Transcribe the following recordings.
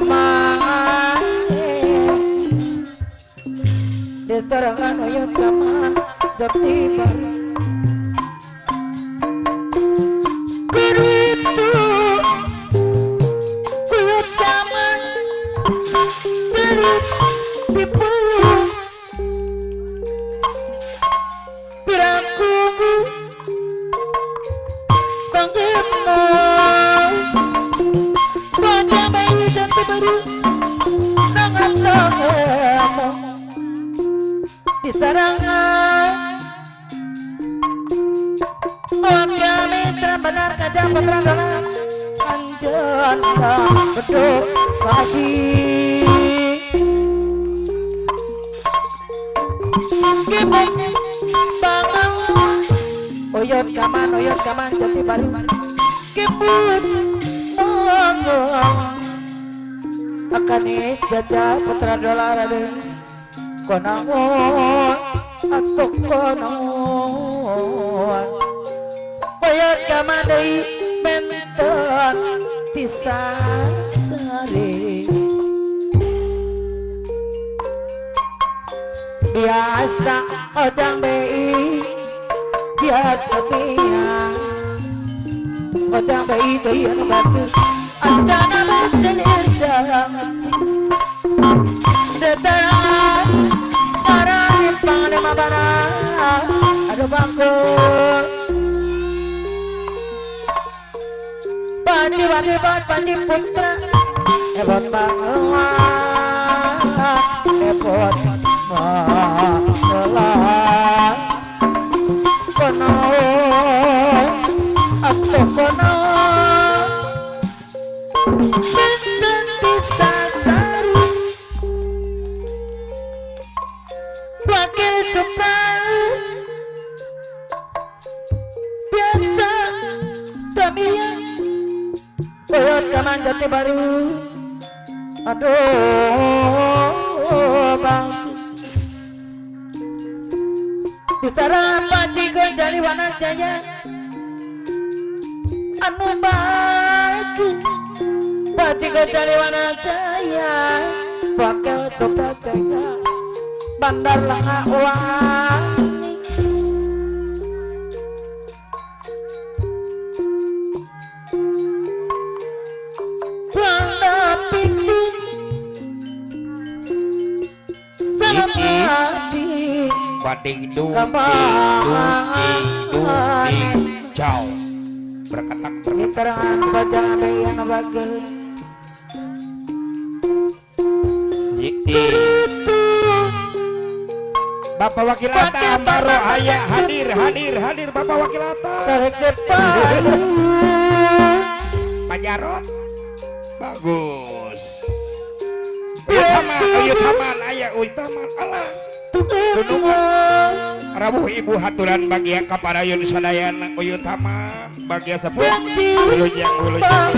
Kaman disarangan uyut kaman jati baru Kuritu uyut kaman terus dipeluk pirangku bangkitmu baca bayi jati baru nangat tangemu di sarangan wakil mitra benar kajang putra dolar anjana beduk lagi kibuk bangun oyot kaman jati baru kibut bangun akane jajah putra dolar konaon atau konaon oyot kaman deui benten tisasare biasa ojang bei biasa tiang ojang bei deui anu batu antana batu jangan deteran para panglima bara aduh bangku panji wajib panji putra ebot bangla ebot bangla kono atau kono benten disasari wakil sultan biasa damian oyot kaman jati baru aduh bang disarang panci gonjali wanajaya anu bagi panci gonjali wanajaya wakil sultan bandar langa wani Wanda pintu salamadi bading dung ding dung ding ciao berketak berketak bajang yang bagel Bapak Wakil Atta Ambaro aya hadir hadir hadir Bapak Wakil Atta tarik depan Pak Jarot bagus uyut taman aya uyut taman alah dunungan rawuh ibu haturan bagia kaparayun sadayana uyut taman bagia sepuh wilujeng wilujeng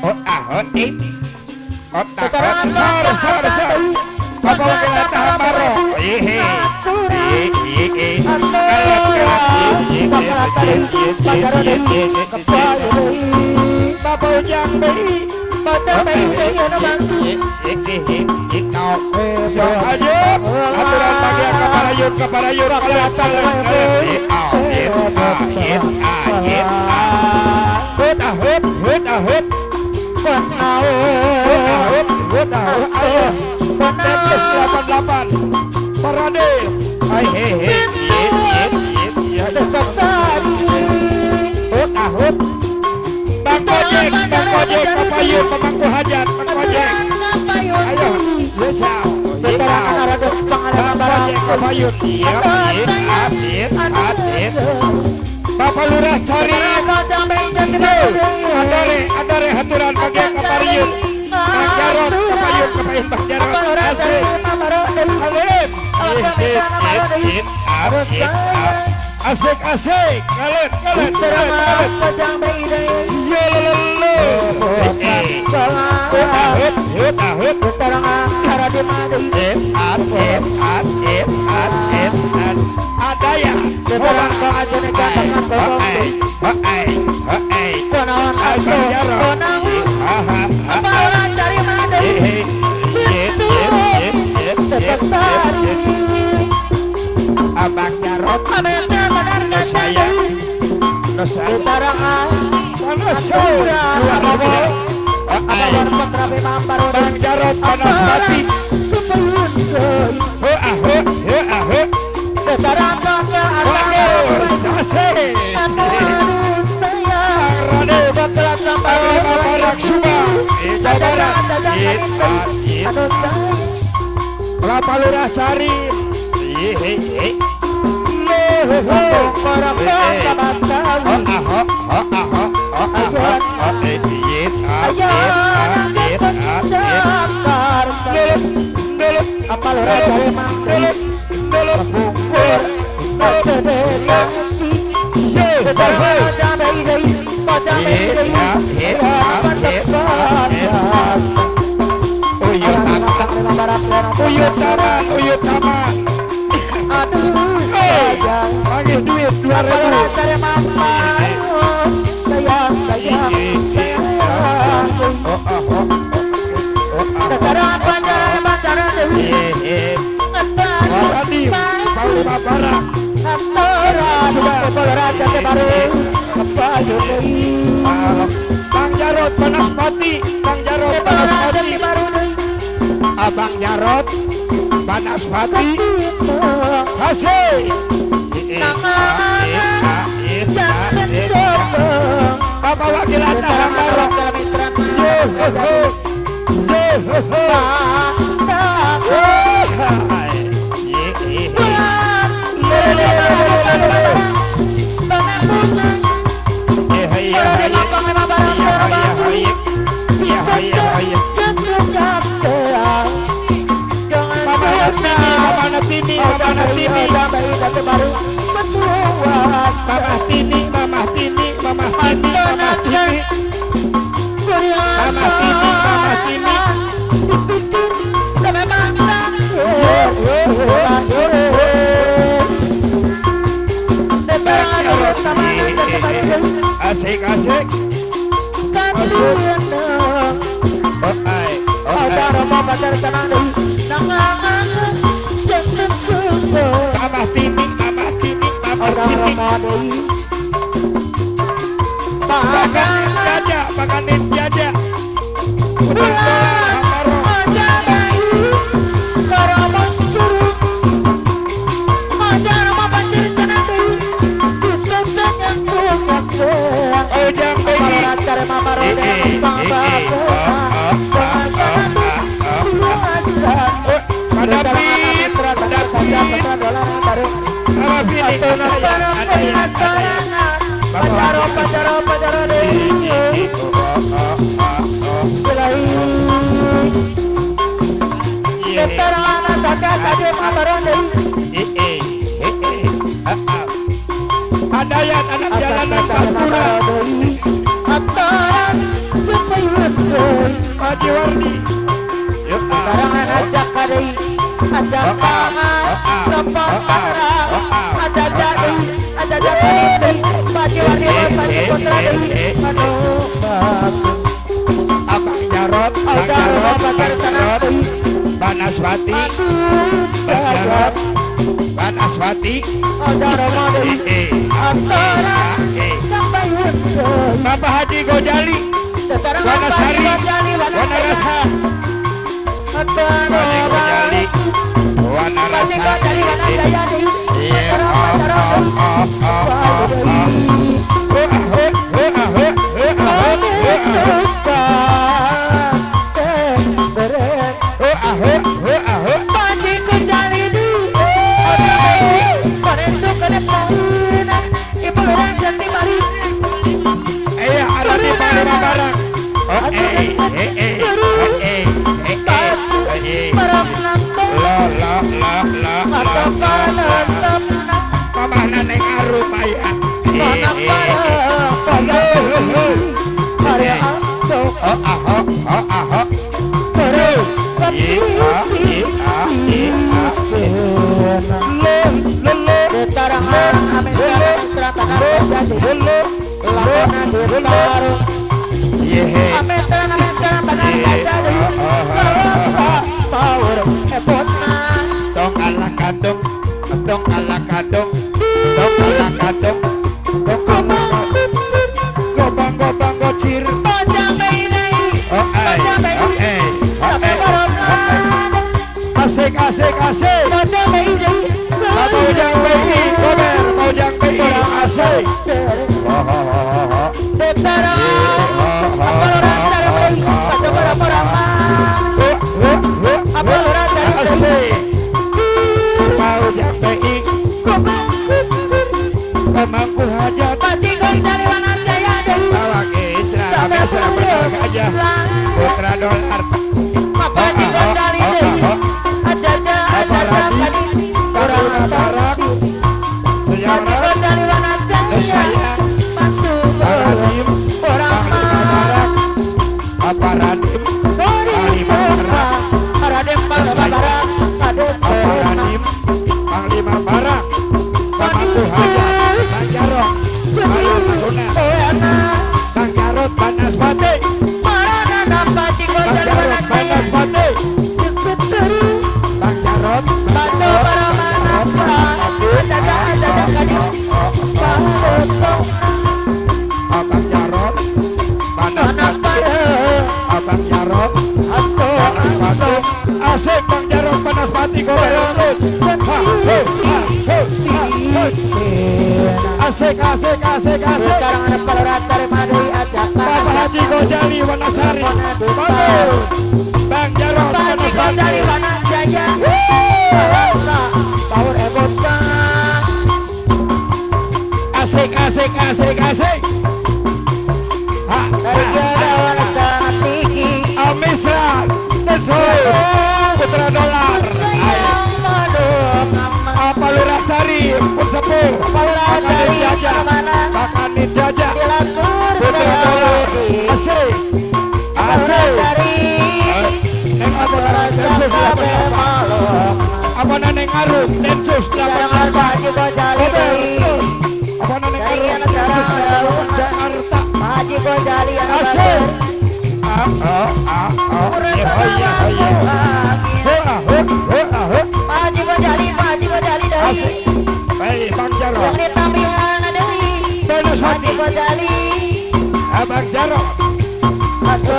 oh ah oh eh otak sor sor sor Bapak Wakil Atta Ambaro hehe hehe Bapak Ujang bei Bapak bei anu bantu aturan bagia kaparayun kaparayun Densus 88 Parade hai he he Bang Kojek Kapayun pemangku hajat Bang Kojek ayo Lecau Bang Kojek Kapayun Bapak Lurah cari adore haturan bagian kapariyun Bang Jarot Kapayun Kapayun Bang Jarot asik asik asik ngalet ngalet ngalet ada ya Abang Jarot saya Bang Jarot Banaspati. Lurah Cari. Uyut taman. Aduh sayang, panggil duit 2.000. Sayang, sayang, sayang. Bang Jarot Banaspati, Bang Jarot Banaspati, Abang Jarot Banaspati, kasih. Bapak Wakil Antara Barok. Mamah Tini, Mamah Tini, Mamah Tini, Mamah Tini, Mamah Tini, Mamah Tini. Asik, asik. Asik. Mamah Tini, Mamah Tini, Mamah Tini. Makanin jaja, makanin jaja. Adayat anak jalanan Pantura Haji Wardi. Abang Jarot, Bang Jarot, Bang Jarot, Banaspati, Bang Jarot, Banaspati, Bapak Haji Gojali, Wanasari, Wanarasa, Haji Gojali, Wanarasa, Tong ala kadung, tong ala Kalakadong, dong kalakadong, dong kalakadong, gobang gobang gocir. Oh ay, oh ay, oh ay, asik asik asik. Mau jang BI, gober, mau jang BI, asik. Asik. Mau jang BI, pemangku hajat. Putra dolar. Panglima Barak, pemangku hajat, Bang Jarot, Bang Jarot Banaspati, Bang Jarot Banaspati, Bang Jarot, Abang Jarot Banaspati, Abang Jarot Banaspati, asik Bang Jarot Banaspati, terus. Asik asik asik asik. Bapak Haji Gojali Wanasari, Bang Jarot Banaspati, asik asik asik asik. Amisra Putra Dolar, apa Lurah Sari pun sepuh, Pakanin Jaja, Pakanin Jaja, Putra Dolar, asik asik. Neng apa Densus 88, apa Neneng Arum Densus 88, apa Neneng Arum Densus 88 Jakarta, asik. Baik, Bang Jarot, Banaspati, Abang Jarot,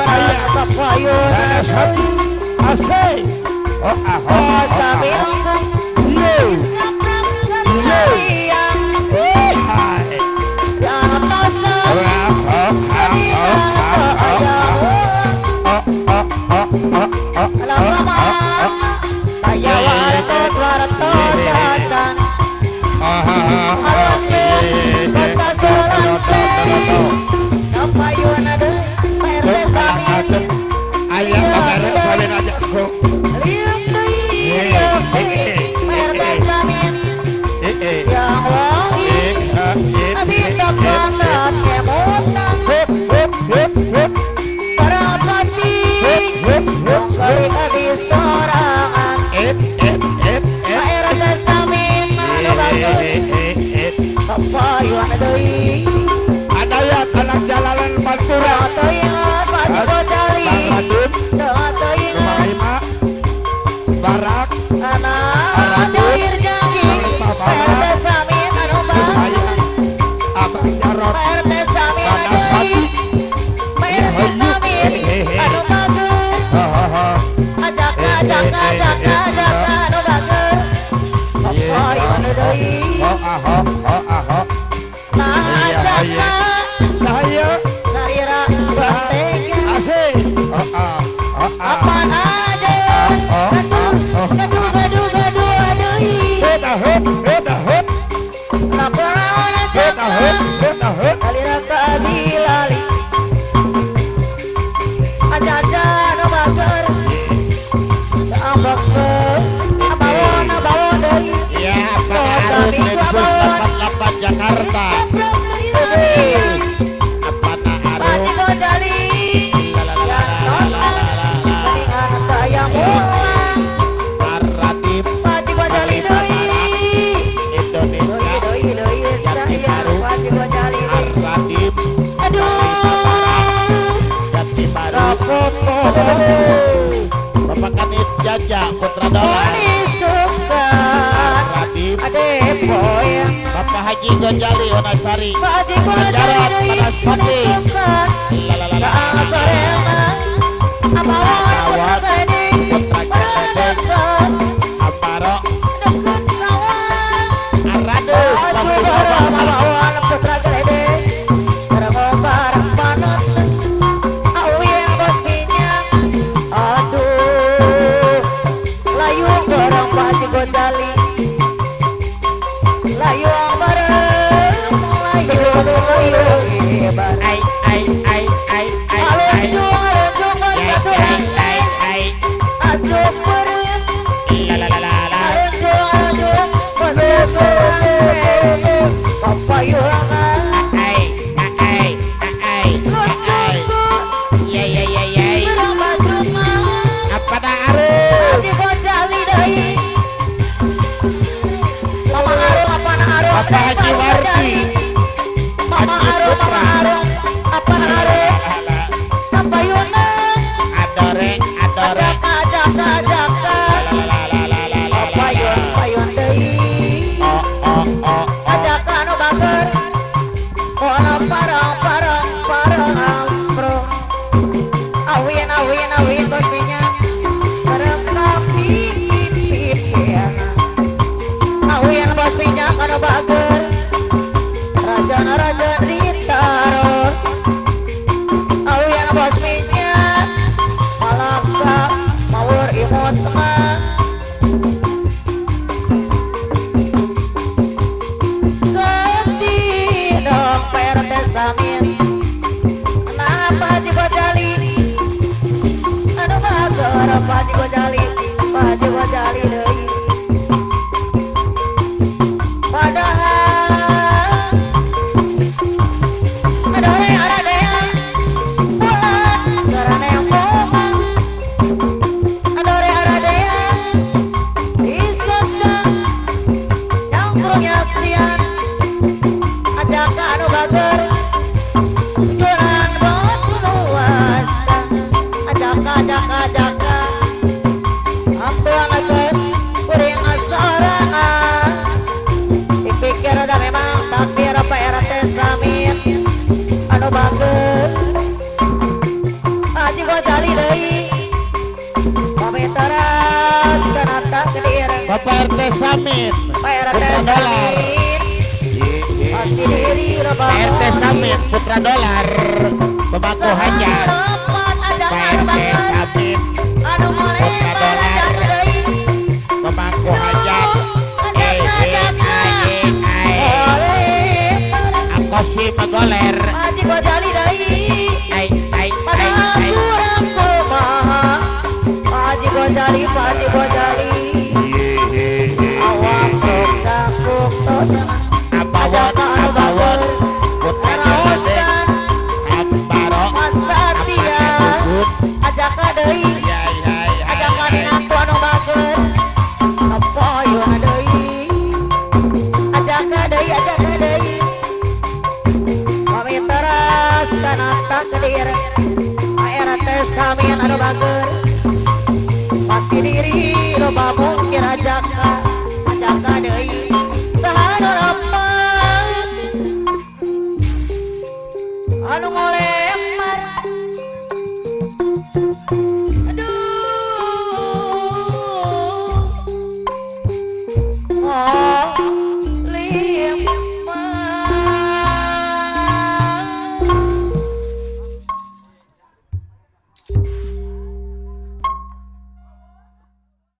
saya Banaspati, asik. Oh ah oh ah yo yo hai Adayat anak jalanan Pantura, Bang Radim, Lima Barak, Saya Abang Jarot Banaspati, saya asik. Apaan aja gaduh gaduh gaduh aduh. Ya, Pak Arun Densus 88 Jakarta. Bapak Kanit Jaja Putra Dolar Radim Ade poyang Bapak Haji Gonjali Wanasari Pak Haji Gonjali deui Banaspati. Amparo Arado Ai ai ai ai ai ai ai ai ai la la la la la. Ai ai ai ai ya ya ya ya. Apa dah aru? Bapak Haji Wardi Mama Arum, Mama Arum, apa Arum, apa Yuna, Adore adore ajaka, ajaka, ajaka, la la la la la apa Yun, apa Yun deui, oh oh oh oh ajaka nu bager, kono parang, parang, parang, ampro, awin, awin, awin, bos minyak, bareng pi, pi, pi, awin bos minyak anu bager, raja raja ditaruh, awin bos minyak, malaka mawur imut mah. Ganti dong Pak RT Samin, kenapa Haji Gojali, anu bager Pak Haji Gojali, Pak Haji Gojali deui. Padahal adore aradea bulan garane yang bomang, adore aradea isosca nyangkrung nyaksian, ajaka anu bager jualan batu luasa, ajaka ajaka ajaka ambuang aset kuring asorangan. Dipikir udah memang takdir Pak RT Samin anu bager Haji Gojali deui pamitaran kana takdir Bapak RT Samin Pak RT Putra Dolar. Samin pasti diri loba Pak RT Samin Putra Dolar pemangku hajat Pak RT Samin anu Putra Dolar deui pemangku hajat eh eh ai ai aku si magoler Haji Gojali deui ai ai ai padahal ai kurang kumaha Haji Gojali, Haji Gojali awak rokak tosana abawon abawon Putra Dolar Ambaro Masatia ajaka deui ya ya ya ajaka minantu anu bager kapoyun deui ajaka deui ajaka deui pamiteras kana takdir Pak RT Samin anu bager pati diri loba mungkin ajaka ajaka deui.